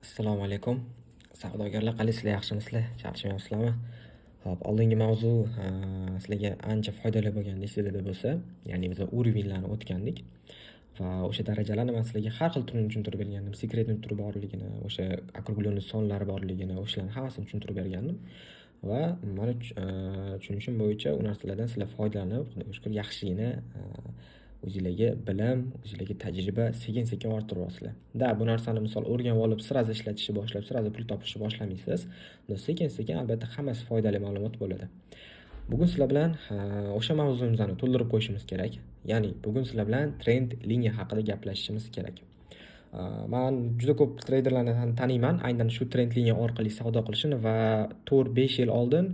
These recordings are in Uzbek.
Assalomu alaykum. Savdogarlar, qalaysizlar, yaxshimisizlar? Charchamayapsizlarmi? Xo'p, oldingi mavzu sizlarga ancha foydali bo'lgan esinglarda bo'lsa, ya'ni biz уровень larni o'tgandik va o'sha darajalarni man sizlarga har xil turini tushuntirib bergandim. Секретный turi borligini, o'sha округлённый sonlar borligini, o'shalarni hammasini tushuntirib bergandim. Va mani tushunishim bo'yicha u narsalardan sizlar foydalanib, Xudoga shukur, yaxshigina o'zinglarga bilim, o'zinglarga tajriba sekin-sekin orttiryapsizlar. Да, bu narsani misol o'rganib olib, сразу ishlatishni boshlab, сразу pul topishni boshlamaysiz. Но sekin-sekin albatta hammasi foydali ma'lumot bo'ladi. Bugun sizlar bilan o'sha mavzumizni to'ldirib qo'yishimiz kerak. Ya'ni bugun sizlar bilan trend liniya haqida gaplashishimiz kerak. Man juda ko'p treyderlarni taniyman, aynan shu trend liniya orqali savdo qilishini va 4-5 yil oldin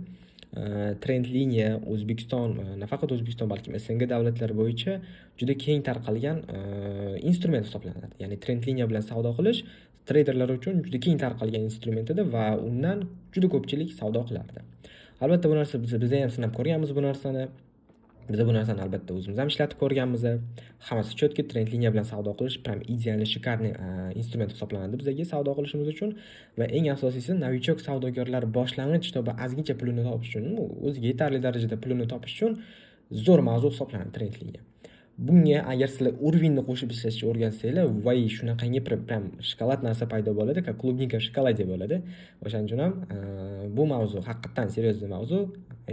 trend liniya O'zbekiston, nafaqat O'zbekiston, balkim СНГ davlatlari bo'yicha juda keng tarqalgan instrument hisoblanadi. Ya'ni trend liniya bilan savdo qilish treyderlar uchun juda keng tarqalgan instrument edi va undan juda ko'pchilik savdo qilardi. Albatta, bu narsa biz ham sinab ko'rganmiz bu narsani. Biz bu narsani albatta o'zimiz ham ishlatib ko'rganmiz. Hammasi четкий, trend liniya bilan savdo qilish прям идеальный, шикарный instrument hisoblanadi bizga savdo qilishimiz uchun va eng asosiysi, новичок savdogarlar boshlang'ich чтобы ozgincha pulini topish uchun, o'ziga yetarli darajada pulini topish uchun zo'r mavzu hisoblanadi trend liniya. Bunga agar sizlar уровень ni qo'shib ishlashni o'rgansanglar, voy, shunaqangi прям shokolad narsa paydo bo'ladi, как клубника в шоколаде bo'ladi. O'shaning uchun ham bu mavzu haqiqatdan серьезный mavzu.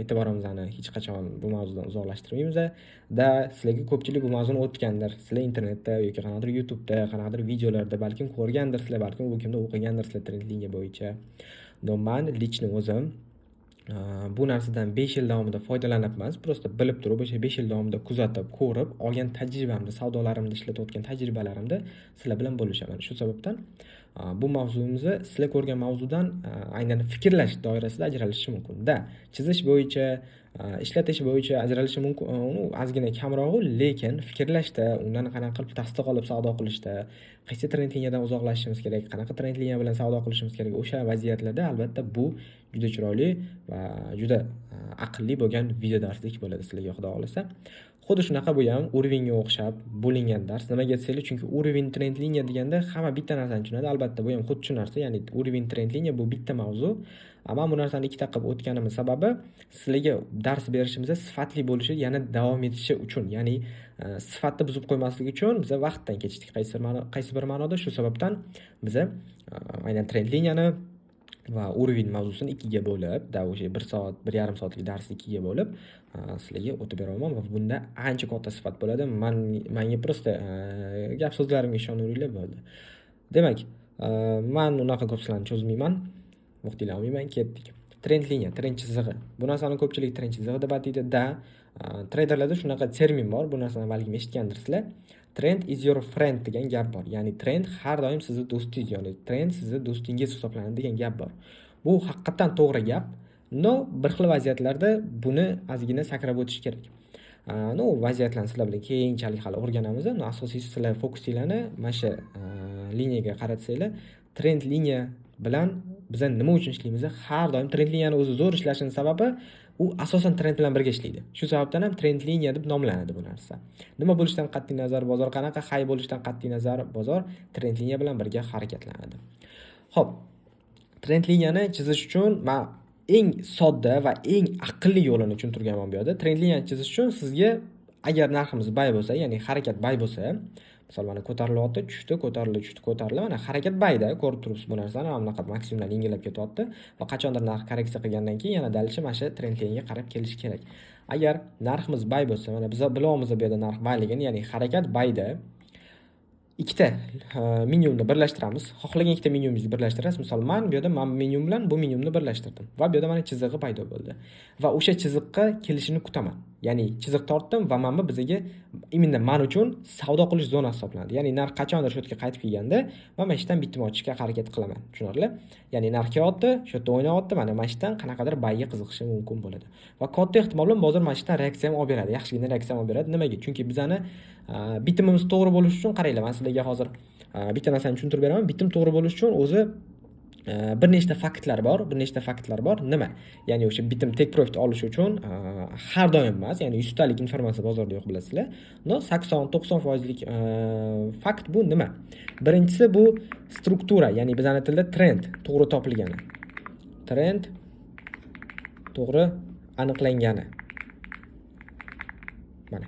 E'tiborimizni hech qachon bu mavzudan uzoqlashtirmaymiz. Да, sizlarga ko'pchilik bu mavzuni o'tgandir. Sizlar internetda yoki qanaqadir YouTube'da, qanaqadir videolarda balkim ko'rgandirsizlar, balkim u kimda o'qigandirsizlar trend liniya bo'yicha. Но man лично o'zim bu narsadan 5 yil davomida foydalanyapman. Просто bilib turib, o'sha 5 yil davomida kuzatib, ko'rib, olgan tajribamni, savdolarimda ishlatayotgan tajribalarimni sizlar bilan bo'lishaman. Shu sababdan bu mavzuimizni sizlar ko'rgan mavzudan aynan fikrlash doirasida ajralishi mumkin. Да, chizish bo'yicha, ishlatish bo'yicha ajralishi mumkin, u ozgina kamrog'u, lekin fikrlashda, undan qanaqa qilib tasdiq olib savdo qilishda, qaysi trend liniyadan uzoqlashishimiz kerak, qanaqa trend liniya bilan savdo qilishimiz kerak, o'sha vaziyatlarda albatta bu juda chiroyli va juda aqlli bo'lgan video darslik bo'ladi sizlarga, Xudo xohlasa. Xuddi shunaqa bu ham уровень ga o'xshab bo'lingan dars. Nimaga desanglar, chunki уровень, trend liniya deganda hamma bitta narsani tushunadi. Albatta, bu ham xuddi shu narsa, ya'ni уровень, trend liniya bu bitta mavzu. Man bu narsani ikkita qilib o'tganimni sababi sizlarga dars berishimizda sifatli bo'lishi, yana davom etishi uchun, ya'ni sifatni buzib qo'ymaslik uchun biza vaqtdan kechdik qaysi bir ma'noda. Shu sababdan biza aynan trend liniyani va уровень mavzusini ikkiga bo'lib, да, o'sha 1 soat, 1,5 soatlik darsni ikkiga bo'lib sizlarga o'tib beraman va bunda ancha katta sifat bo'ladi. Manga просто gap so'zlarimga ishonaveringlar, bo'ldi. Demak, man unaqa ko'p sizlarni cho'zmayman. Vaqtinglarni olmayman, ketdik. Trend liniya, trend chizig'i. Bu narsani ko'pchilik trend chizig'i deb ataydi. Да, treyderlarda shunaqa termin bor. Bu narsani balkim eshitgandirsizlar. "Trend is your friend" degan gap bor. Ya'ni trend har doim sizni do'stingiz, ya'ni trend sizni do'stingiz hisoblanadi degan gap bor. Bu haqiqatdan to'g'ri gap. Но bir xil vaziyatlarda buni ozgina sakrab o'tish kerak. Ну, vaziyatlarni sizlar bilan keyinchalik hali o'rganamiz. Но asosiysi, sizlar fokusinglarni mana shu liniyaga qaratsanglar, trend liniya bilan biza nima uchun ishlaymiz? Har doim trend liniyani o'zi zo'r ishlashini sababi, u asosan trend bilan birga ishlaydi. Shu sababdan ham trend liniya deb nomlanadi bu narsa. Nima bo'lishidan qat'iy nazar, bozor qanaqa high bo'lishidan qat'iy nazar, bozor trend liniya bilan birga harakatlanadi. Xo'p, trend liniyani chizish uchun man eng sodda va eng aqlli yo'lini tushuntirganman bu yerda. Trend liniyani chizish uchun sizga, agar narximiz buy bo'lsa, ya'ni harakat buy bo'lsa, misol, mana ko'tarilyapti, tushdi, ko'tarildi, tushdi, ko'tarildi. Mana harakat buyda ko'rib turibsiz bu narsani. Mana bunaqa maksimumdan yengillab ketyapti va qachondir narx korreksiya qilgandan keyin yana дальше mana shu trend liniyaga qarab kelishi kerak. Agar narximiz buy bo'lsa, mana biz bilyapmiz bu yerda narx buyligini, ya'ni harakat buyda. Ikkita minimumni birlashtiramiz. Xohlagan ikkita minimumingizni birlashtirasiz. Misol, man bu yerda mana minimum bilan bu minimumni birlashtirdim va bu yerda mana chizig'i paydo bo'ldi. Va o'sha chiziqqa kelishini kutaman. Ya'ni chiziq tortdim va mana bu bizaga, именно man uchun savdo qilish zonasi hisoblanadi. Ya'ni narx qachondir shu yerga qaytib kelganda, man mana shu yerdan bitim ochishga harakat qilaman. Tushunarli? Ya'ni narx kelyapti, shu yerda o'ynayapti, mana shu yerdan qanaqadir buyga qiziqishi mumkin bo'ladi. Va katta ehtimol bilan bozor mana shu yerdan reaksiya ham olib beradi. Yaxshigina reaksiya ham olib beradi. Nimaga? Chunki bizani bitimimiz to'g'ri bo'lishi uchun, qaranglar, man sizlarga hozir bitta narsani tushuntirib beraman. Bitim to'g'ri bo'lishi uchun o'zi Bir nechta faktlar bor, bir nechta faktlar bor. Nima? Ya'ni o'sha bitim take profit olish uchun har doim emas, ya'ni 100 talik informatsiya bozorda yo'q, bilasizlar. Но 80-90 foizlik fakt bu nima? Birinchisi bu struktura, ya'ni bizani tilda trend to'g'ri topilgani. Trend to'g'ri aniqlangani. Mana.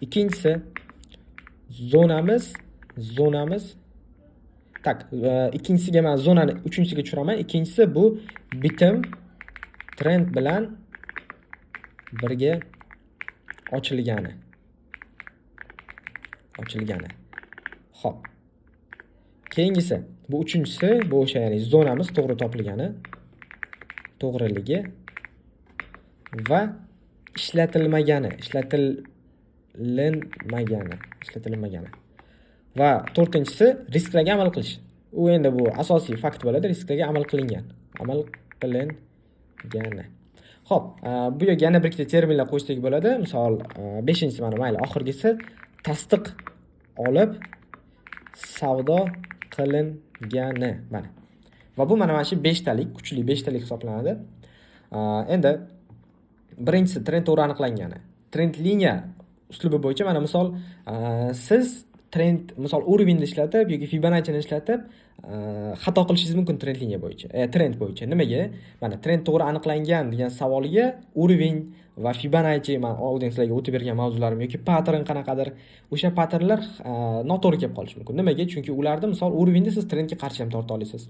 Ikkinchisi zonamiz. Так, ikkinchisiga man zonani uchinchisiga tushiraman. Ikkinchisi bu bitim trend bilan birga ochilgani. Ochilgani. Xo'p. Keyingisi, bu uchinchisi, bu o'sha, ya'ni zonamiz to'g'ri topilgani, to'g'riligi va ishlatilmagani, ishlatilinmagani, ishlatilmagani. Va to'rtinchisi risklarga amal qilish. U endi bu asosiy fakt bo'ladi, risklarga amal qilingan. Amal qilingani. Xo'p, bu yerga yana bir ikkita terminlar qo'shsak bo'ladi. Misol, beshinchisi mana, mayli, oxirgisi tasdiq olib savdo qilingani. Mana. Va bu mana shu beshtalik, kuchli beshtalik hisoblanadi. Endi birinchisi trend to'g'ri aniqlangani. Trend liniya uslubi bo'yicha mana misol, siz trend, misol, уровень ni ishlatib yoki Fibonacci'ni ishlatib xato qilishingiz mumkin trend liniya bo'yicha, trend bo'yicha. Nimaga? Mana, trend to'g'ri aniqlangan degan savolga уровень va Fibonacci, man oldin sizlarga o'tib bergan mavzularim yoki pattern qanaqadir, o'sha patternlar noto'g'ri kelib qolishi mumkin. Nimaga? Chunki ularda, misol, уровень da siz trendga qarshi ham torta olasiz.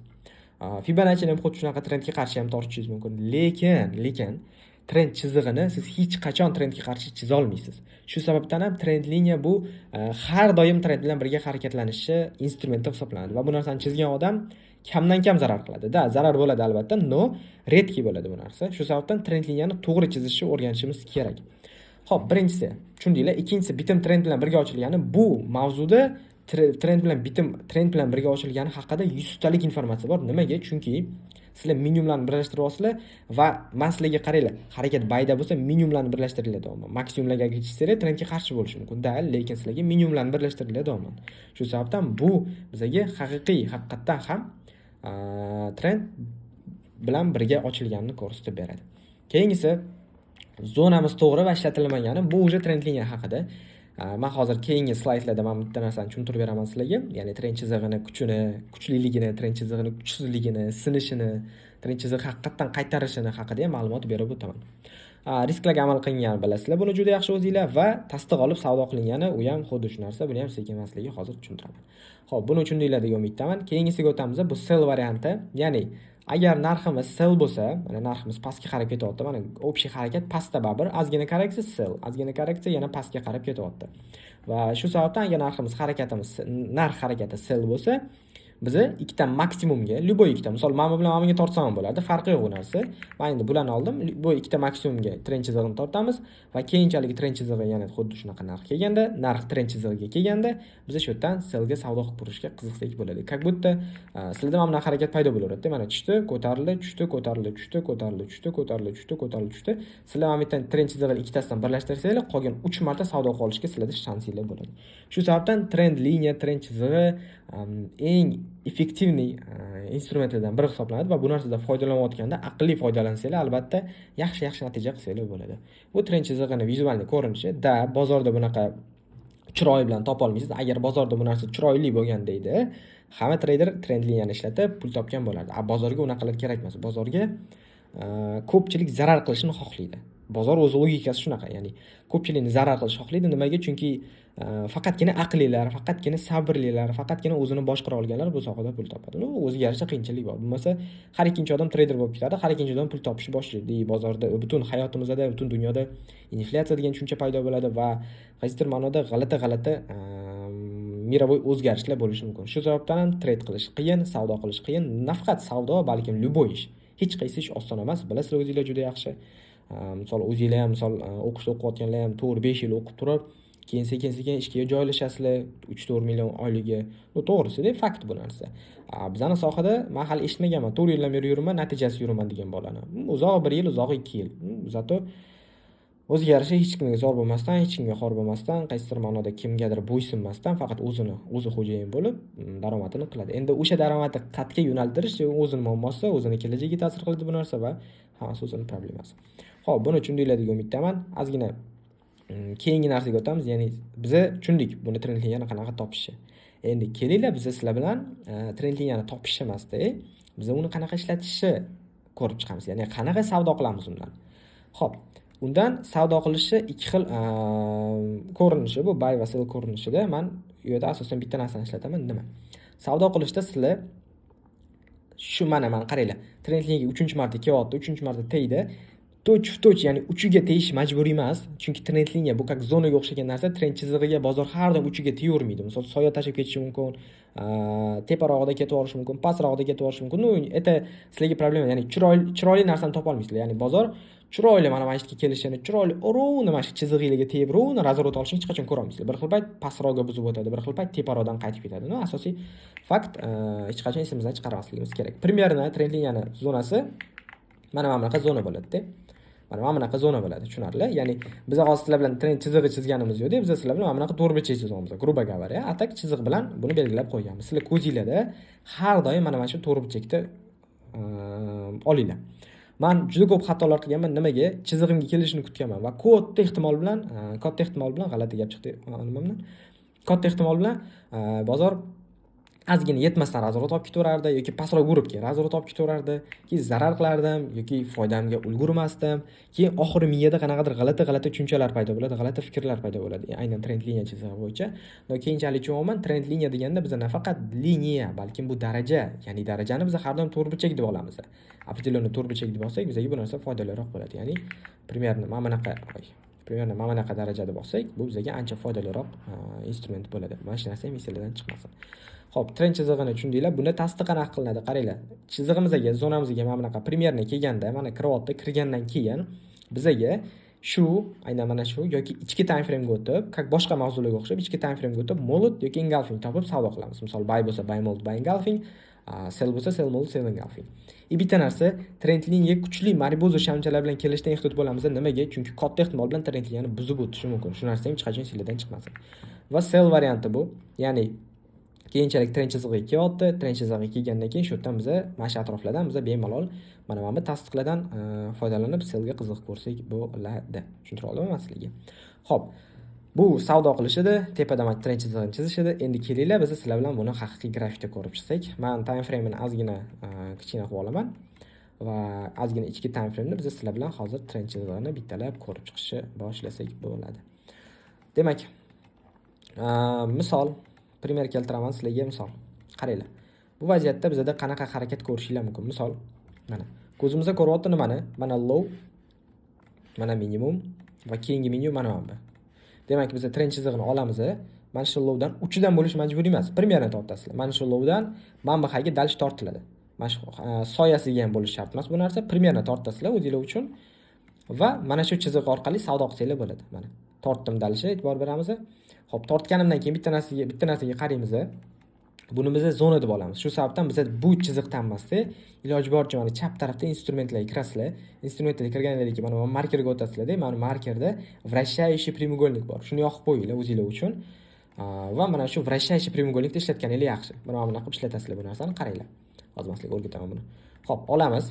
Fibonacci'ni ham xuddi shunaqa trendga qarshi ham tortishingiz mumkin. Lekin trend chizig'ini siz hech qachon trendga qarshi chizolmaysiz. Shu sababdan ham trend liniya bu har doim trend bilan birga harakatlanishi instrumenti hisoblanadi va bu narsani chizgan odam kamdan kam zarar qiladi. Да, zarar bo'ladi albatta, но редкий bo'ladi bu narsa. Shu sababdan trend liniyani to'g'ri chizishni o'rganishimiz kerak. Xo'p, birinchisi tushundinglar. Ikkinchisi bitim trend bilan birga ochilgani. Bu mavzuda trend bilan, bitim trend bilan birga ochilgani haqida 100 talik informatsiya bor. Nimaga? Chunki sizlar minimumlarni birlashtiryapsizlar va man sizlarga, qaranglar, harakat buyda bo'lsa, minimumlarni birlashtiringlar deyapman. Maksimumlarga chizsanglar, trendga qarshi bo'lishi mumkin, да, lekin sizlarga minimumlarni birlashtiringlar deyapman. Shu sababdan bu bizaga haqiqiy, haqiqatdan ham trend bilan birga ochilganini ko'rsatib beradi. Keyingisi zonamiz to'g'ri va ishlatilmagani. Bu уже trend liniya haqida. Man hozir keyingi slaydlarda man bitta narsani tushuntirib beraman sizlarga, ya'ni trend chizig'ini kuchini, kuchliligini, trend chizig'ini kuchsizligini, sinishini, trend chizig'i haqiqatdan qaytarishini haqida ham ma'lumot berib o'taman. Risklarga amal qilingani, bilasizlar buni juda yaxshi o'zinglar, va tasdiq olib savdo qilingani, u ham xuddi shu narsa. Buni ham sekin man sizlarga hozir tushuntiraman. Ho'p, buni tushundinglar degan umiddaman. Keyingisiga o'tamiz. Bu sell varianti, ya'ni agar narximiz sell bo'lsa, mana, narximiz pastga qarab ketyapti. Mana, общий harakat pastda, baribir ozgina korreksiya, sell, ozgina korreksiya, yana pastga qarab ketyapti. Va shu sababdan agar narximiz harakatimiz, narx harakati sell bo'lsa, biza ikkita maksimumga, любой ikkita, misol, mana bu bilan mana bunga tortsam ham bo'ladi, farqi yo'q u narsa. Man endi bularni oldim. Bu ikkita maksimumga trend chizig'ini tortamiz va keyinchalik trend chizig'i yana xuddi shunaqa narx kelganda, narx trend chizig'iga kelganda, biz shu yerdan sellga savdo qilib ko'rishga qiziqsak bo'ladi. Как будто sizlarda mana bunaqa harakat paydo bo'laveradida. Mana, tushdi, ko'tarildi, tushdi, ko'tarildi, tushdi, ko'tarildi, tushdi, ko'tarildi, tushdi, ko'tarildi, tushdi. Sizlar mana bu yerdan trend chizig'ini ikkitasidan birlashtirsanglar, qolgan uch marta savdo qilib olishga sizlarda shansinglar bo'ladi. Shu sababdan trend liniya, trend chizig'i eng эффективный instrumentlardan biri hisoblanadi va bu narsadan foydalanayotganda aqlli foydalansanglar, albatta yaxshi yaxshi natija qilsanglar bo'ladi. Bu trend chizig'ini визуальный ko'rinishi. Да, bozorda bunaqa chiroy bilan topolmaysiz. Agar bozorda bu narsa chiroyli bo'lganda edi, hamma treyder trend liniyani ishlatib pul topgan bo'lardi. А bozorga unaqalar kerak emas. Bozorga ko'pchilik zarar qilishini xohlaydi. Bozor o'zi logikasi shunaqa, ya'ni ko'pchilikni zarar qilishni xohlaydi. Nimaga? Chunki faqatgina aqllilar, faqatgina sabrlilar, faqatgina o'zini boshqara olganlar bu sohada pul topadi. Ну, o'ziga yarasha qiyinchilik bor. Bo'lmasa har ikkinchi odam treyder bo'lib ketadi, har ikkinchi odam pul topishni boshlaydi. Bozorda, butun hayotimizda, butun dunyoda inflyatsiya degan tushuncha paydo bo'ladi va qaysidir ma'noda g'alati g'alati мировой o'zgarishlar bo'lishi mumkin. Shu sababdan ham trade qilish qiyin, savdo qilish qiyin. Nafaqat savdo, balkim любой ish. Hech qaysi ish oson emas, bilasizlar o'zinglar juda yaxshi. Misol, o'zinglar ham, misol, o'qishda o'qiyotganlar ham 4-5 yil o'qib turib, keyin sekin sekin ishga joylashasizlar, 3-4 million oyliga. Ну, to'g'risida, fakt bu narsa. Bizani sohada man hali eshitmaganman, 4 yildan beri yuribman, natijasiz yuraman degan bolani. Uzog'i bir yil, uzog'i 2 yil. Зато O'ziga yarasha hech kimga zor bo'lmasdan, hech kimga xor bo'lmasdan, qaysidir ma'noda kimgadir bo'ysunmasdan, faqat o'zini o'zi xo'jayin bo'lib, daromadini qiladi. Endi o'sha daromadni qayerga yo'naltirish o'zini muammosi, o'zini kelajagiga ta'sir qiladi bu narsa va hammasi o'zini problemasi. Xo'p, buni tushundinglar degan umiddaman. Ozgina keyingi narsaga o'tamiz. Ya'ni biza tushundik buni trend liniyani qanaqa topishni. Endi kelinglar, biz sizlar bilan trend liniyani topish emasda, biz uni qanaqa ishlatishni ko'rib chiqamiz. Ya'ni qanaqa savdo qilamiz undan. Xo'p, undan savdo qilishni ikki xil ko'rinishi, bu buy va sell ko'rinishida man u yerda asosan bitta narsani ishlataman. Nima? Savdo qilishda sizlar shu mana qaranglar, trend liniyaga 3-marta kelyapti, 3-marta tegdi. Точь в точь, ya'ni uchiga tegish majburiy emas, chunki trend liniya bu как zonaga o'xshagan narsa, trend chizig'iga bozor har doim uchiga tegavermaydi. Misol, soya tashlab ketishi mumkin, teparog'ida ketib yuborishi mumkin, pastrog'ida ketib yuborishi mumkin. Ну, это sizlarga problema, ya'ni chiroyli chiroyli narsani topa olmaysizlar. Ya'ni bozor chiroyli mana shu yerga kelishini, chiroyli ровно mana shu chizig'inglarga tegib, ровно разворот olishini hech qachon ko'ra olmaysizlar. Bir xil payt pastroqga buzib o'tadi, bir xil payt teparoqdan qaytib ketadi. Ну, asosiy fakt, hech qachon esimizdan chiqarmasligimiz kerak. Примерно trend liniyani zonasi mana bunaqa zona bo'ladi-da. Mana bunaqa zona bo'ladi, tushunarli. Ya'ni biz hozir sizlar bilan trend chizig'i chizganimiz yo'qda, biz sizlar bilan mana bunaqa to'rtburchak chizamiz, грубо говоря. А так chiziq bilan buni belgilab qo'yganmiz. Sizlar ko'zinglarda har doim mana shu to'rtburchakni olinglar. Man juda ko'p xatolar qilganman. Nimaga? Chizig'imga kelishini kutganman va katta ehtimol bilan g'alati gap chiqdi nimamdan. Katta ehtimol bilan bozor ozgina yetmasdan разворот olib ketaverardi yoki pastroq urib keyin разворот olib ketaverardi. Keyin zarar qilardim yoki foydamga ulgurmasdim. Keyin oxiri miyada qanaqadir g'alati g'alati tushunchalar paydo bo'ladi, g'alati fikrlar paydo bo'ladi. Aynan trend liniya chizig'i bo'yicha. Но keyinchalik tushunyapman, trend liniya deganda biz nafaqat liniya, balkim bu daraja, ya'ni darajani biz har doim to'rtburchak deb olamiz. Определенный to'rtburchak deb olsak, bizga bu narsa foydaliroq bo'ladi. Ya'ni примерно mana bunaqa, примерно mana bunaqa darajada olsak, bu bizga ancha foydaliroq instrument bo'ladi. Mana shu narsa ham esinglardan chiqmasin. Xo'p, trend chizig'ini tushundinglar. Bunda tasdiq qanaqa qilinadi? Qaranglar. Chizig'imizga, zonamizga mana bunaqa примерно kelganda, mana kiryapti, kirgandan keyin bizaga shu, aynan mana shu yoki ichki time framega o'tib, как boshqa mavzularga o'xshab ichki time framega o'tib, молот yoki engulfing topib savdo qilamiz. Misol, buy bo'lsa buy молот, buy engulfing, sell bo'lsa sell молот, sell engulfing. И bitta narsa, trend liniyaga kuchli marubozu shamchalar bilan kelishdan ehtiyot bo'lamiz. Nimaga? Chunki katta ehtimol bilan trend liniyani buzib o'tishi mumkin. Shu narsa ham hech qachon esinglardan chiqmasin. Va sell varianti bu, ya'ni keyinchalik trend chizig'iga kelyapti. Trend chizig'iga kelgandan keyin shu yerdan biza, mana shu atroflardan biza bemalol mana bu tasdiqlardan foydalanib sellga qiziqib ko'rsak bo'ladi. Tushuntira oldimmi man sizlarga? Xo'p, bu savdo qilishidi, tepada mana trend chizig'ini chizishidi. Endi kelinglar, biz sizlar bilan buni haqiqiy grafikda ko'rib chiqsak. Man time frame'ini ozgina kichkina qilib olaman va ozgina ichki time frame'ni biz sizlar bilan hozir trend chizig'ini bittalab ko'rib chiqishni boshlasak bo'ladi. Demak, misol, пример keltiraman sizlarga, misol. Qaranglar. Bu vaziyatda bizada qanaqa harakat ko'rishinglar mumkin? Misol, mana ko'zimizda ko'ryapti nimani? Mana low, mana minimum va keyingi minimum mana bu. Demak, biz trend chizig'ini olamiz. Mana shu lowdan uchidan bo'lishi majburiy emas. Примерно tortasizlar. Mana shu lowdan mana bu highga дальше tortiladi. Mana shu soyasiga ham bo'lishi shart emas bu narsa. Примерно tortasizlar o'zinglar uchun va mana shu chiziq orqali savdo qilsanglar bo'ladi. Mana tortdim, дальше e'tibor beramiz. Xo'p, tortganimdan keyin bitta narsaga qaraymiz. Buni biz zona deb olamiz. Shu sababdan biz bu chiziqdan emasda, iloji boricha mana chap tarafda instrumentlarga kirasizlar. Instrumentlarga kirgandan keyin mana bu markerga o'tasizlarda, mana markerda вращающий прямоугольник bor. Shuni yoqib qo'yinglar o'zinglar uchun. Va mana shu вращающий прямоугольник ni ishlatganinglar yaxshi. Mana bunaqa qilib ishlatasizlar bu narsani, qaranglar. Hozir man sizlarga o'rgataman buni. Xo'p, olamiz.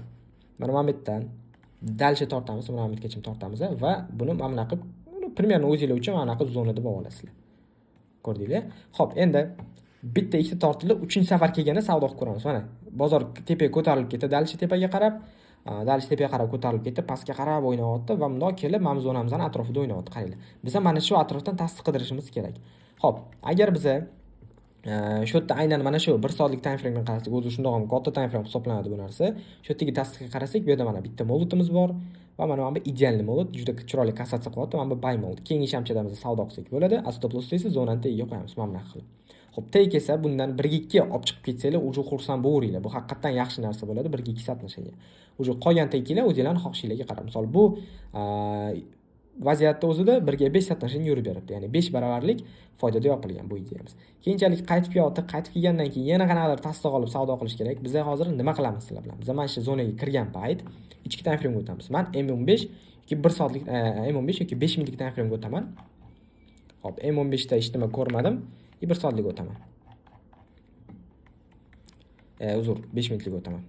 Mana bu yerdan дальше tortamiz, mana bu yergacha tortamiz va buni mana bunaqa qilib, примерно o'zinglar uchun mana bunaqa zona deb olasizlar. Ko'rdinglar? Xo'p, endi bitta, ikkita tortildi, uchinchi safar kelganda savdo qilib ko'ramiz. Mana bozor tepaga ko'tarilib ketdi, дальше tepaga qarab, дальше tepaga qarab ko'tarilib ketdi, pastga qarab o'ynayapti va bundoq kelib mana bu zonamizni atrofida o'ynayapti. Qaranglar. Biz ham mana shu atrofdan tasdiq qidirishimiz kerak. Xo'p, agar biza shu yerda aynan mana shu 1 soatlik time framega qarasak, o'zi shundoq ham katta time frame hisoblanadi bu narsa. Shu yerdagi tasdiqqa qarasak, bu yerda mana bitta молот imiz bor va mana bu идеальный молот, juda chiroyli касаться qilyapti. Mana bu buy молот. Keyingi shamchada biz savdo qilsak bo'ladi. А stop loss esa zonani tagiga qo'yamiz mana bunaqa qilib. Xo'p, take esa bundan 1 ga 2 olib chiqib ketsanglar, уже xursand bo'laveringlar. Bu haqiqatdan yaxshi narsa bo'ladi, 1 ga 2 соотношение. Уже qolgan takelar o'zinglarning xohishinglarga qarab. Misol, bu vaziyatda o'zida 1 ga 5 соотношение yurib beribdi. Ya'ni 5 baravarlik foydada yopilgan bu ideyamiz. Keyinchalik qaytib kelyapti, qaytib kelgandan keyin yana qanaqadir tasdiq olib savdo qilish kerak. Biz hozir nima qilamiz sizlar bilan? Biz mana shu zonaga kirgan payt ichki time framega o'tamiz. Man M15 Yoki 1 soatlik M15 yoki 5 minutlik time frame'ga o'taman. Xo'p, M15 da hech nima ko'rmadim. И 1 soatlik o'taman. Uzr, 5 minutlik o'taman.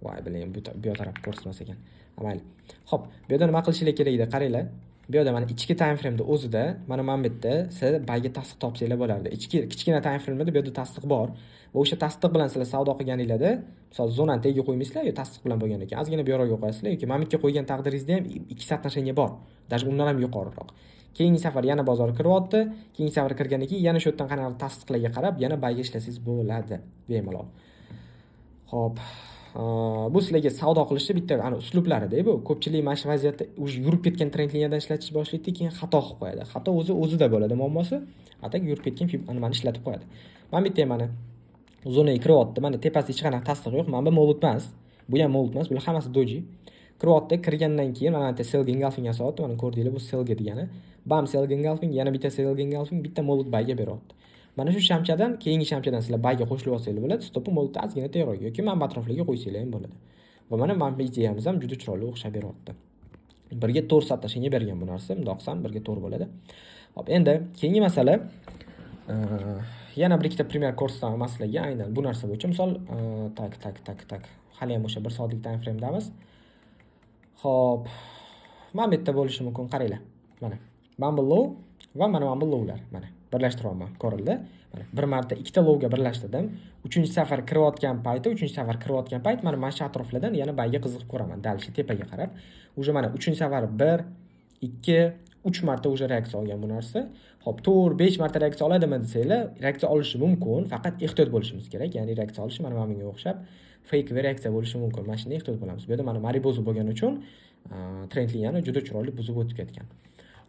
Voy, biling, bu yoq taraf ko'rsatmas ekan. Mayli. Xo'p, bu yerda nima qilishinglar kerak edi? Qaranglar. Bu yerda mana ichki time frame'da o'zida mana bu yerda sizlar buyga tasdiq topsanglar bo'lardi. Ichki kichkina time frame'da bu yerda tasdiq bor. Va o'sha tasdiq bilan sizlar savdo qilganinglarda, misol, zonani tagiga qo'ymaysizlar, yo tasdiq bilan bo'lgan ekan. Ozgina bu yoqqa qo'yasizlar yoki mana bu yerga qo'ygan taqdiringizda ham ikki соотношение bor. Даже undan ham yuqoriroq. Keyingi safar yana bozor kiryapti. Keyingi safar kirgandan keyin yana shu yerdan qanaqa tasdiqlarga qarab yana buyga ishlasangiz bo'ladi bemalol. Xo'p, bu sizlarga savdo qilishni bitta ana uslublarida bu. Ko'pchilik mana shu vaziyatda уже yurib ketgan trend liniyadan ishlatishni boshlaydi, keyin xato qilib qo'yadi. Xato o'zi o'zida bo'ladi muammosi. А так yurib ketgan nimani ishlatib qo'yadi. Mana bitta ham mana zonaga kiryapti. Mana tepasida hech qanaqa tasdiq yo'q. Mana bu молот emas. Bu ham молот emas. Bular hammasi doji. Kiryapti. Kirgandan keyin mana bitta sellga engulfing yasayapti. Mana ko'rdinglar, bu sellga degani. Bam, sellga engulfing, yana bitta sellga engulfing, bitta молот buyga beryapti. Mana shu shamchadan, keyingi shamchadan sizlar buyga qo'shilib olsanglar bo'ladi. Stopni молот ni ozgina tevaroq yoki mana bu atroflarga qo'ysanglar ham bo'ladi. Va mana bu ideyamiz ham juda chiroyli o'xshab beryapti. Birga to'rt соотношение bergan bu narsa. Bundoq qilsam birga to'rt bo'ladi. Xo'p, endi keyingi masala, yana bir ikkita пример ko'rsataman man sizlarga aynan bu narsa bo'yicha. Misol, так, так, так, так. Hali ham o'sha 1 soatlik time frame'damiz. Xo'p, mana bu yerda bo'lishi mumkin, qaranglar. Mana. Mana bu low va mana bu lowlar. Mana birlashtiryapman, ko'rildi. Mana bir marta ikkita lowga birlashtirdim. Uchinchi safar kirayotgan payti, uchinchi safar kirayotgan payt mana shu atroflardan yana buyga qiziqib ko'raman. Дальше tepaga qarab. Уже mana uchinchi safar 1, 2, 3 marta уже reaksiya olgan bu narsa. Xo'p, 4, 5 marta reaksiya oladimi desanglar, reaksiya olishi mumkin, faqat ehtiyot bo'lishimiz kerak. Ya'ni reaksiya olishi mana bunga o'xshab fake reaksiya bo'lishi mumkin. Mana shunday ehtiyot bo'lamiz. Bu yerda mana marubozu bo'lgani uchun trend liniyani juda chiroyli buzib o'tib ketgan.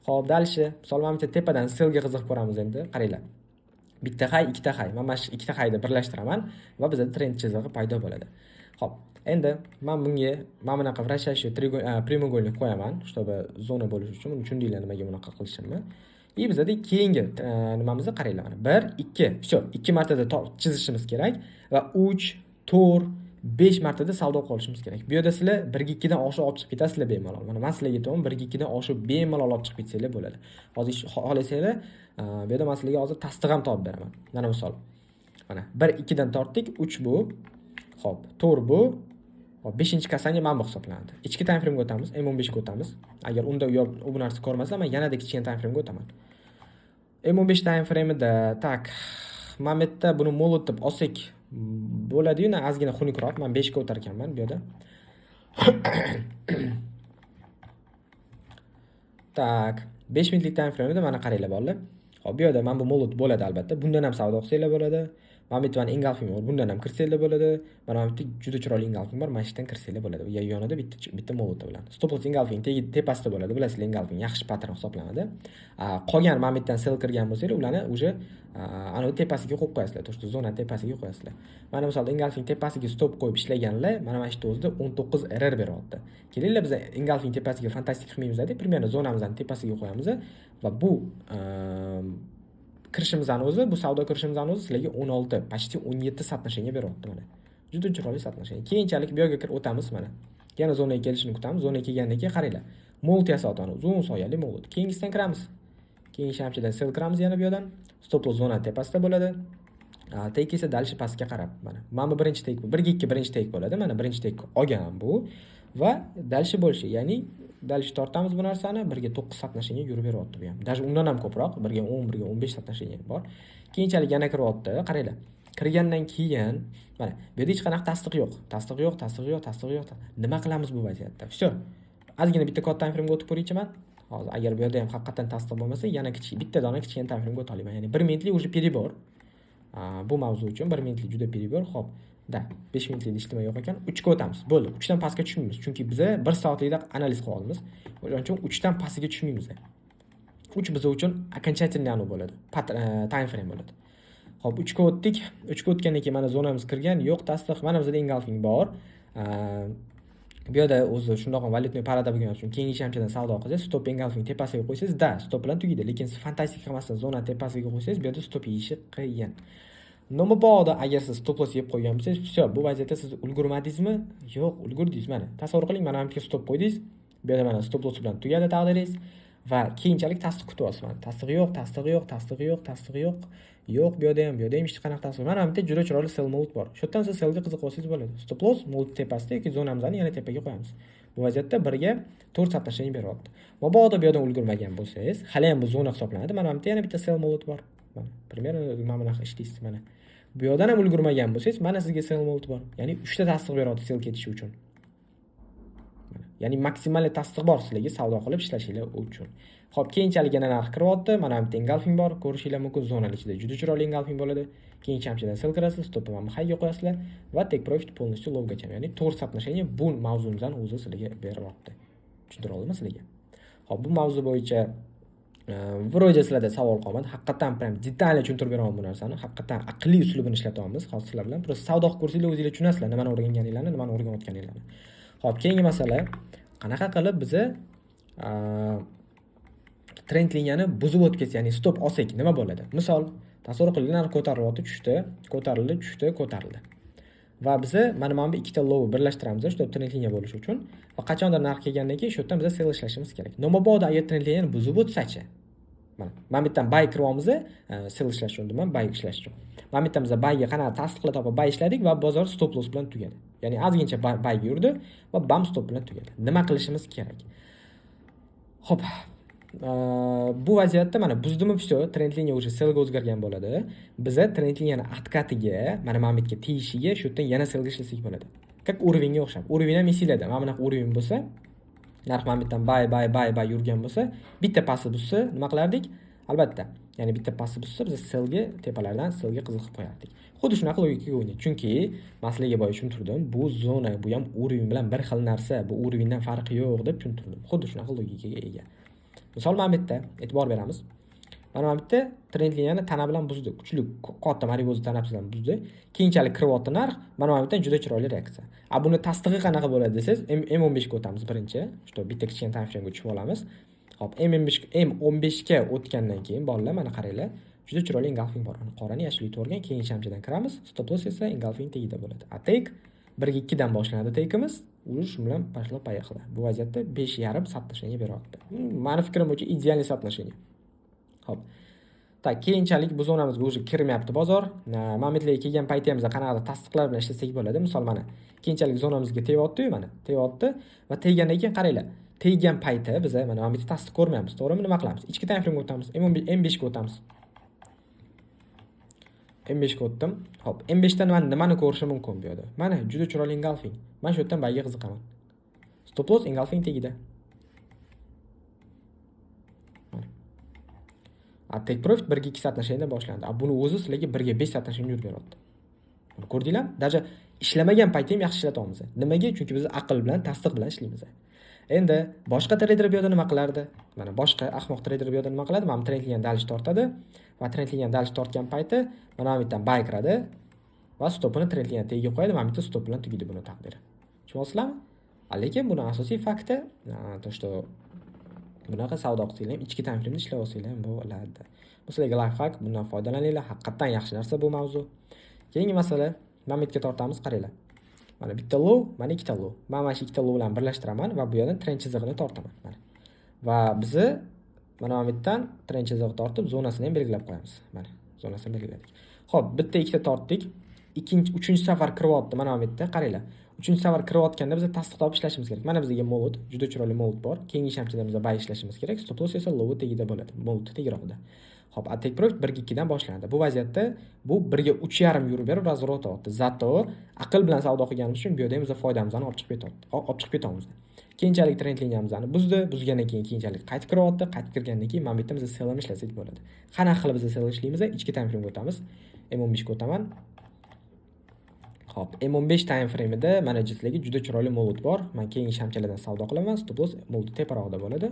Xo'p, дальше, misol, mana bitta tepadan sellga qiziqib ko'ramiz endi. Qaranglar. Bitta high, ikkita high. Mana shu ikkita highni birlashtiraman va bizda trend chizig'i paydo bo'ladi. Xo'p, endi men bunga mana bunaqa вращающий прямоугольник qo'yaman, чтобы zona bo'lishi uchun. Buni tushundinglar nimaga bunaqa qilishimni. И bizada keyingi nimamizni qaranglar mana 1, 2, всё, 2 martada chizishimiz kerak va 3, 4, 5 martada savdo qilib olishimiz kerak. Bu yerda sizlar 1 ga 2 dan oshib olib chiqib ketasizlar bemalol. Mana men sizlarga aytaman, 1 ga 2 dan oshib bemalol olib chiqib ketsanglar bo'ladi. Hozir xohlasanglar, bu yerda men sizlarga hozir tasdiq ham topib beraman. Mana misol. Mana 1 2 dan tortdik, 3 bu. Xo'p, 4 bu. Xo'p, 5 касание mana bu hisoblanadi. Ichki time framega o'tamiz, M15 ga o'tamiz. Agar unda u bu narsa ko'rmasa, men yanada kichkina time framega o'taman. M15 time frame'ida, так, mana bu yerda buni молот deb olsak bo'ladi-yu, ozgina xunukroq. Men 5 ga o'tar ekanman bu yerda. Так, 5 minutlik time frame'ida mana qaranglar, bolalar. Xo'p, bu yerda mana bu молот bo'ladi albatta. Bundan ham savdo qilsanglar bo'ladi. Mana bu yerda mana engulfing bor, bundan ham kirsanglar bo'ladi. Mana bu yerda juda chiroyli engulfing bor, mana shu yerdan kirsanglar bo'ladi. U yonida bitta bitta молот bilan. Stop loss engulfing tegi tepasida bo'ladi. Bilasizlar, engulfing yaxshi pattern hisoblanadi. Qolgan mana bu yerdan sell kirgan bo'lsanglar, ularni уже anavi tepasiga qo'yib qo'yasizlar. То что zona tepasiga qo'yasizlar. Mana misol, engulfing tepasiga stop qo'yib ishlaganlar, mana shu yerda o'zida 19 RR beryapti. Kelinglar, biz engulfing tepasiga fantastik qilmaymiz, примерно zonamizni tepasiga qo'yamiz va bu kirishimizni o'zi, bu savdo kirishimizni o'zi sizlarga 16, почти 17 соотношение beryapti mana. Juda chiroyli соотношение. Keyinchalik bu yerga kirib o'tamiz mana. Yana zonaga kelishini kutamiz. Zonaga kelgandan keyin qaranglar. Молот yasayapti, uzun soyali молот. Keyingisidan kiramiz. Keyingi shamchidan sell kiramiz yana bu yerdan. Stop loss zona tepasida bo'ladi. Take esa дальше pastga qarab mana. Mana bu birinchi take, 1 ga 2 birinchi take bo'ladi. Mana birinchi take olgan bu va дальше bo'lishi, ya'ni дальше tortamiz bu narsani, 1 ga 9 соотношение yurib beryapti bu ham. Даже undan ham ko'proq, 1 ga 10, 1 ga 15 соотношение bor. Keyinchalik yana kiryapti. Qaranglar. Kirgandan keyin mana bu yerda hech qanaqa tasdiq yo'q. Tasdiq yo'q, tasdiq yo'q, tasdiq yo'q. Nima qilamiz bu vaziyatda? Всё. Ozgina bitta katta time framega o'tib ko'raychi man. Hozir agar bu yerda ham haqiqatdan tasdiq bo'lmasa, yana kichik bitta dona kichkina time framega o'ta olaman. Ya'ni 1 minutlik уже перебор. Bu mavzu uchun 1 minutlik juda перебор. Xo'p, да, 5 minutlik ijtimoiy yo'q ekan. 3 ga o'tamiz. Bo'ldi. 3 dan pastga tushmaymiz. Chunki biza 1 soatlikda analiz qila olamiz. O'shaning uchun 3 dan pastiga tushmaymiz. 3 biz uchun окончательный anavi bo'ladi. Time frame bo'ladi. Xo'p, 3 ga o'tdik. 3 ga o'tgandan keyin mana zonamiz kirgan, yo'q tasdiq. Mana bizda engulfing bor. Bu yerda o'zi shundoq ham валютный пара da bo'lgani uchun keyingi shamchadan savdo qilsangiz, stop engulfing tepasiga qo'ysangiz, да, stop bilan tugaydi. Lekin siz fantastik qilmasdan zona tepasiga qo'ysangiz, bu yerda stop yeyishi qiyin. Но mabodo agar siz stop loss yeb qo'ygan bo'lsangiz, всё, bu vaziyatda siz ulgurmadingizmi? Yo'q, ulgurdingiz mana. Tasavvur qiling, mana bu yerga stop qo'ydingiz. Bu yerda mana stop loss bilan tugadi taqdiringiz va keyinchalik tasdiq kutyapsiz. Mana tasdig'i yo'q, tasdig'i yo'q, tasdig'i yo'q, tasdig'i yo'q. Yo'q, bu yerda ham, bu yerda ham hech qanaqa tasdiq. Mana bu yerda juda chiroyli sell молот bor. Shu yerdan siz sellga qiziqib olsangiz bo'ladi. Stop loss молот tepasida yoki zonamizni yana tepaga qo'yamiz. Bu vaziyatda 1:4 соотношение beryapti. Mabodo bu yerdan ulgurmagan bo'lsangiz, hali ham bu zona hisoblanadi. Mana bu yerda yana bitta sell молот bor. Mana примерно mana bunaqa ishlaysiz mana. Bu yerdan ham ulgurmagan bo'lsangiz, mana sizga sell молот bor. Ya'ni 3 ta tasdiq beryapti sell ketishi uchun. Ya'ni maksimal tasdiq bor sizlarga savdo qilib ishlashinglar uchun. Xo'p, keyinchalik yana narx kiryapti. Mana bu yerda engulfing bor, ko'rishinglar mumkin. Zonaning ichida juda chiroyli engulfing bo'ladi. Keyin shamchidan sell kirasiz, stopni mana highga qo'yasizlar va take profit полностью lowgacha. Ya'ni to'rt соотношение bu mavzumizdan o'zi sizlarga beryapti. Tushuntira oldimmi sizlarga? Xo'p, bu mavzu bo'yicha вроде sizlarda savol qolmadi. Haqiqatdan прям детально tushuntirib beraman bu narsani. Haqiqatdan aqliy uslubini ishlatyapmiz hozir sizlar bilan. Просто savdo qilib ko'rsanglar, o'zinglar tushunasizlar nimani o'rganganinglarni, nimani o'rganayotganinglarni. Xo'p, keyingi masala, qanaqa qilib biza trend liniyani buzib o'tib ketsa, ya'ni stop olsak nima bo'ladi? Misol, tasavvur qiling, narx ko'tarilyapti, tushdi, ko'tarildi, tushdi, ko'tarildi. Va biza mana bu ikkita low birlashtiramiz, чтобы trend liniya bo'lishi uchun. Va qachondir narx kelgandan keyin shu yerdan biza sell ishlashimiz kerak. Но mabodo agar trend liniyani buzib o'tsa-chi? Mana bu yerdan buy kiryapmiz, sell ishlash uchun deyman, buy ishlash uchun. Mana bu yerdan biz buyga qanaqa tasdiqlar topib buy ishladik va bozor stop loss bilan tugadi. Ya'ni ozgincha buyga yurdi va bam, stop bilan tugadi. Nima qilishimiz kerak? Xo'p, bu vaziyatda mana buzdimi, всё, trend liniya уже sellga o'zgargan bo'ladi. Biza trend liniyani откат iga, mana bu yerga tegishiga shu yerdan yana sellga ishlasak bo'ladi. Как уровень ga o'xshab. Уровень ham esinglarda. Mana bunaqa уровень bo'lsa, narx mana bu yerdan buy, buy, buy, buy yurgan bo'lsa, bitta pasti buzsa nima qilardik? Albatta, ya'ni bitta pasti buzsa, biz sellga, tepalardan sellga qiziqib qo'yardik. Xuddi shunaqa logikaga o'ynaydi. Chunki man sizlarga boya tushuntirdim, bu zona, bu ham уровень bilan bir xil narsa, bu уровень dan farqi yo'q deb tushuntirdim. Xuddi shunaqa logikaga ega. Misol, mana bu yerda e'tibor beramiz. Mana bu yerda trend liniyani tana bilan buzdi. Kuchli, katta marubozu tanasi bilan buzdi. Keyinchalik kiryapti narx, mana bu yerdan juda chiroyli reaksiya. A buni tasdig'i qanaqa bo'ladi desangiz, M15 ga o'tamiz birinchi. Что bitta kichkina time frame ga tushib olamiz. Xo'p, M15, M15 ga o'tgandan keyin, bolalar, mana qaranglar, juda chiroyli engulfing bor. Mana qorani yashil yutib, keyin shamchidan kiramiz. Stop loss esa engulfing tagida bo'ladi. A take 1:2 dan boshlanadi takeimiz. Уже shu bilan пошло поехало. Bu vaziyatda 5,5 соотношение beryapti. Mani fikrim bo'yicha идеальный соотношение. Xo'p. Так, keyinchalik bu zonamizga уже kirmayapti bozor. Momentlarga kelgan payti ham biz qanaqadir tasdiqlar bilan ishlasak bo'ladi. Misol, mana keyinchalik zonamizga tegyapti-yu, mana tegyapti va teggandan keyin qaranglar. Teggan payti biz mana bu yerda tasdiq ko'rmayapmiz, to'g'rimi? Nima qilamiz? Ichki time frame ga o'tamiz. M15 ga o'tamiz. M5 ga o'tdim. Xo'p, M5 dan man nimani ko'rishim mumkin bu yerda? Mana juda chiroyli engulfing. Man shu yerdan buyga qiziqaman. Stop loss engulfing tagida. Mana. A take profit 1:2 соотношение dan boshlandi. A buni o'zi sizlarga 1:5 соотношение yurib beryapti. Buni ko'rdinglarmi? Даже ishlamagan payti ham yaxshi ishlatyapmiz. Nimaga? Chunki biz aql bilan, tasdiq bilan ishlaymiz. Endi boshqa treyder bu yerda nima qilardi? Mana boshqa ahmoq treyder bu yerda nima qiladi? Mana bu trend liniyani дальше tortadi va trend liniyani дальше tortgan payti mana bu yerdan buy kiradi va stopini trend liniyani tagiga qo'yadi. Mana bu yerda stop bilan tugaydi buni taqdiri. Tushunyapsizlarmi? Lekin buni asosiy fakti то, что bunaqa savdo qilsanglar ham, ichki time frame da ishlab olsanglar ham bo'ladi. Bu sizlarga лайфхак, bundan foydalaninglar. Haqiqatdan yaxshi narsa bu mavzu. Keyingi masala, momentga tortamiz, qaranglar. Mana bitta low, mana ikkita low. Men mana shu ikkita low bilan birlashtiraman va bu yerdan trend chizig'ini tortaman. Mana. Va bizni mana bu yerdan trend chizig'i tortib, zonasini ham belgilab qo'yamiz. Mana, zonasini belgiladik. Xo'p, bitta, ikkita tortdik. Ikkinchi, uchinchi safar kiryapti mana bu yerda, qaranglar. Uchinchi safar kirayotganda biz tasdiq topib ishlashimiz kerak. Mana bizga молот, juda chiroyli молот bor. Keyingi shamchidan biz buy ishlashimiz kerak. Stop loss esa low tagida bo'ladi. Молот tagiroqda. Xo'p, a take profit 1:2 dan boshlanadi. Bu vaziyatda bu 1:3,5 yurib berib разворот olyapti. Зато aql bilan savdo qilganimiz uchun bu yerda ham biz foydamizni olib chiqib ketyapti. Olib chiqib ketamiz. Keyinchalik trend liniyamizni buzdi. Buzgandan keyin keyinchalik qaytib kiryapti. Qaytib kirgandan keyin mana bu yerda biz sell ham ishlasak bo'ladi. Qanaqa qilib biz sell ishlaymiz? Ichki time frame ga o'tamiz. M15 ga o'taman. Xo'p, M15 time frame'ida mana sizlarga juda chiroyli молот bor. Men keyingi shamchalardan savdo qilaman. Stop loss молот teparog'ida bo'ladi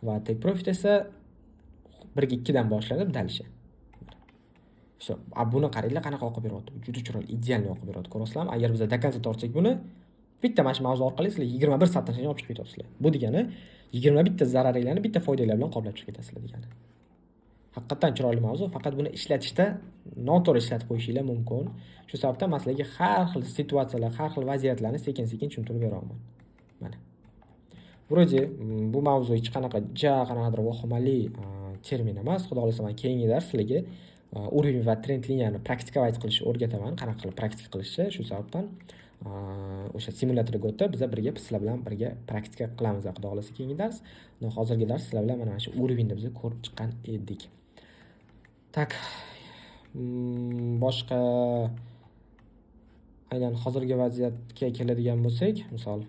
va take profit esa 1:2 dan boshlanib дальше. Всё. A buni qaranglar, qanaqa oqib beryapti. Juda chiroyli, идеальный oqib beryapti. Ko'rasizlarmi? Agar biz до конца tortsak buni, bitta mana shu mavzu orqali sizlar 21 соотношение olib chiqib ketyapsizlar. Bu degani 21 ta zararinglarni bitta foydanglar bilan qoplab chiqib ketasizlar degani. Haqiqatdan chiroyli mavzu, faqat buni ishlatishda noto'g'ri ishlatib qo'yishinglar mumkin. Shu sababdan man sizlarga har xil situatsiyalar, har xil vaziyatlarni sekin-sekin tushuntirib beryapman. Mana. Вроде bu mavzu hech qanaqa ja qanaqadir vahimali termin emas. Xudo xohlasa, man keyingi dars sizlarga уровень va trend liniyani практиковать qilishni o'rgataman, qanaqa qilib praktika qilishni. Shu sababdan o'sha simulyatorga o'tib, biza birga, sizlar bilan birga praktika qilamiz, xudo xohlasa, keyingi dars. Hozirgi dars sizlar bilan mana shu уровень ni biz ko'rib chiqqan edik. Так, boshqa aynan hozirgi vaziyatga keladigan bo'lsak, misol,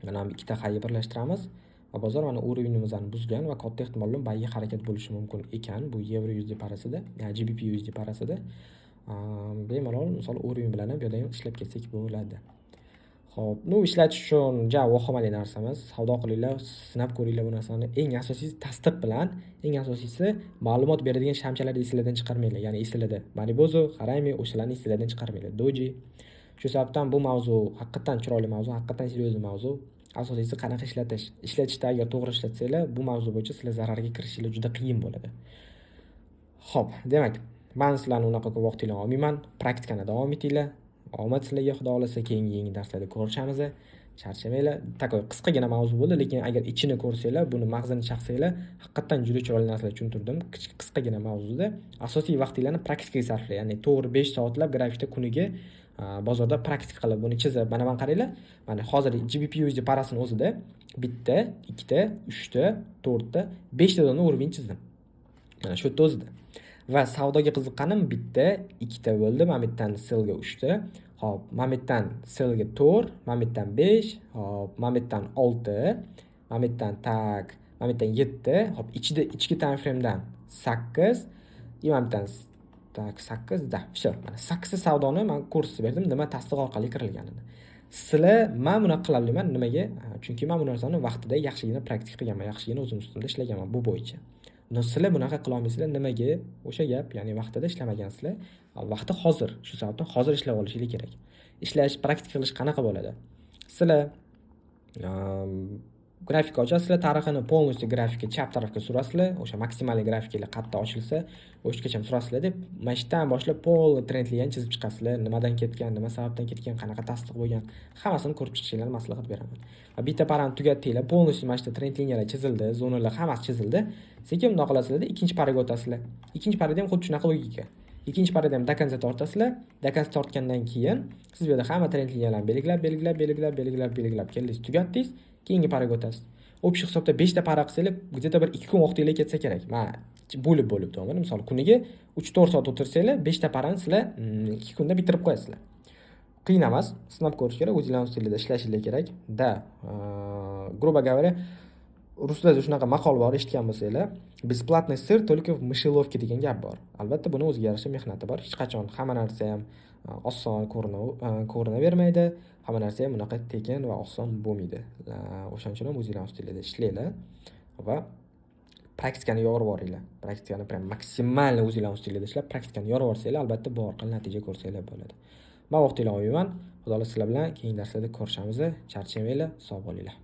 mana bu ikkita highni birlashtiramiz va bozor mana уровень imizni buzgan va katta ehtimol bilan buyga harakat bo'lishi mumkin ekan bu yevro USD parasida, GBP USD parasida. Bemalol, misol, уровень bilan ham bu yerda ham ishlab ketsak bo'ladi. Ho'p, ну, ishlatish uchun ja vahimali narsa emas. Savdo qilinglar, sinab ko'ringlar bu narsani. Eng asosiysi tasdiq bilan, eng asosiysi ma'lumot beradigan shamchalarni esinglardan chiqarmanglar. Ya'ni esinglarda Marubozu, Harami, o'shalarni esinglardan chiqarmanglar. Doji. Shu sababdan bu mavzu haqiqatdan chiroyli mavzu, haqiqatdan серьезный mavzu. Asosiysi qanaqa ishlatish. Ishlatishda agar to'g'ri ishlatsanglar, bu mavzu bo'yicha sizlar zararga kirishinglar juda qiyin bo'ladi. Ho'p, demak, man sizlarni unaqa ko'p vaqtinglarni olmayman. Praktikani davom etinglar. Omad sizlarga, xudo xohlasa, keyingi yangi darslarda ko'rishamiz. Charchamanglar. Такой qisqagina mavzu bo'ldi, lekin agar ichini ko'rsanglar, buni mag'zini chaqsanglar, haqiqatdan juda chiroyli narsalar tushuntirdim qisqagina mavzuda. Asosiy vaqtinglarni praktikaga sarflang. Ya'ni to'g'ri 5 soatlab grafikda kuniga bozorda praktika qilib, buni chizib, mana qaranglar. Mana hozir GBP USD parasini o'zida bitta, ikkita, uchta, to'rtta, beshta dona уровень chizdim. Mana shu yerda o'zida. Va savdoga qiziqqanim bitta, ikkita bo'ldi. Mana bu yerdan sellga uchta. Hop, mana bu yerdan sellga 4, mana bu yerdan 5, hop, mana bu yerdan 6, mana bu yerdan, так, mana bu yerdan 7, hop, ichida ichki time frame'dan 8 и mana bu yerdan, так, 8 да, всё. Mana 8 ta savdoni man ko'rsatib berdim, nima tasdiq orqali kirilganini. Sizlar, man bunaqa qila olmayman. Nimaga? Chunki man bu narsani vaqtida yaxshigina praktika qilganman, yaxshigina o'zim ustimda ishlaganman bu bo'yicha. Но sizlar bunaqa qila olmaysizlar. Nimaga? O'sha gap, ya'ni vaqtida ishlamagansizlar. Vaqti hozir. Shu sababdan hozir ishlab olishinglar kerak. Ishlash, praktika qilish qanaqa bo'ladi? Sizlar grafik ochasizlar, tarixini полностью grafikka chap tarafga surasizlar, o'sha maksimal grafiklar qayerda ochilsa, o'sha surasizlar deb, mana shu yerdan boshlab полный trendlarni chizib chiqasizlar. Nimadan ketgan, nima sababdan ketgan, qanaqa tasdiq bo'lgan, hammasini ko'rib chiqishinglarni maslahat beraman. Va bitta parani tugatdinglar, полностью mana shu yerda trend liniyalar chizildi, zonalar hammasi chizildi. Sekin bundoq qilasizlarda, ikkinchi paraga o'tasizlar. Ikkinchi parada ham xuddi shunaqa logika. Ikkinchi parada ham до конца tortasizlar. До конца tortgandan keyin siz bu yerda hamma trend liniyalarni belgilab, belgilab, belgilab, belgilab, belgilab keldingiz, tugatdingiz, keyingi paraga o'tasiz. Общий hisobda beshta para qilsanglar, где то bir 2 kun vaqtinglar ketsa kerak. Man bo'lib bo'lib to'g'rimi? Misol, kuniga 3-4 soat o'tirsanglar, beshta parani sizlar 2 kunda bitirib qo'yasizlar. Qiyin emas, sinab ko'rish kerak, o'zinglarni ustinglarda ishlashinglar kerak да. Грубо говоря, ruslarda shunaqa maqol bor, eshitgan bo'lsanglar, "Бесплатный сыр только в мышеловке" degan gap bor. Albatta, buni o'ziga yarasha mehnati bor. Hech qachon hamma narsa ham oson ko'rinavermaydi, hamma narsa ham bunaqa tekin va oson bo'lmaydi. O'shaning uchun ham o'zinglarni ustinglarda ishlanglar va praktikani yorib yuboringlar. Praktikani прям максимально o'zinglarni ustinglarda ishlab, praktikani yorib yuborsanglar, albatta bu orqali natija ko'rsanglar bo'ladi. Man vaqtinglarni olmayman. Xudo xohlasa, sizlar bilan keyingi darslarda ko'rishamiz. Charchamanglar, sog' bo'linglar.